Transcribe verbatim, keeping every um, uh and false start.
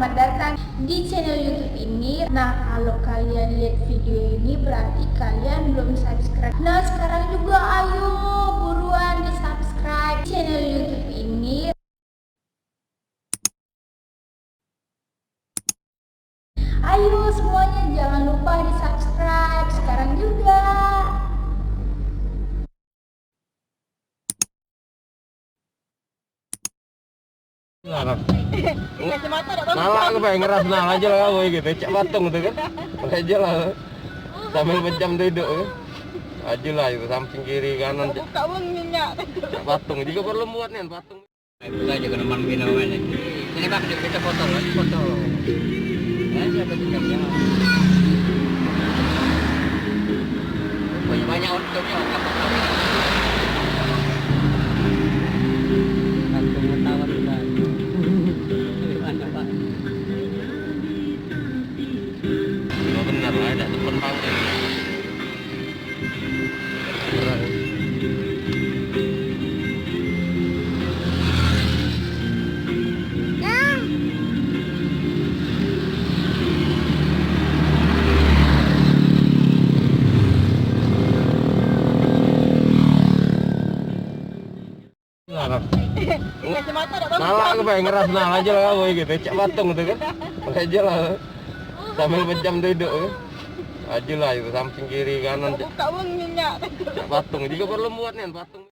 Selamat datang di channel YouTube ini. Nah, kalau kalian lihat video ini, berarti kalian belum subscribe. Nah, sekarang juga ayo buruan di-subscribe channel YouTube ini. Ayo semuanya, jangan lupa di-subscribe sekarang juga. Nalak ke bae, ngeras nal aja lah kau gitu, cak patung tu kan. Aja lah. Sambil pejam duduk kan. Aja lah itu, samping kiri kanan, cak patung. Juga perlu muat nih patung. Buka aja kena mampir nama ni. Sini, Bang, kita foto lagi, foto. Ya, siapa tu yang banyak-banyak untuknya, orang foto. Aku mau tahu juga. Bagaimana, Pak? Benar lah, ada telepon bang. Nalak ke bae, ngeras nal aja lah kau gitu, cak patung tu kan. Aja lah. Sambil pejam duduk kan. Aja lah itu, samping kiri kanan, cak patung. Juga perlu muat nih patung.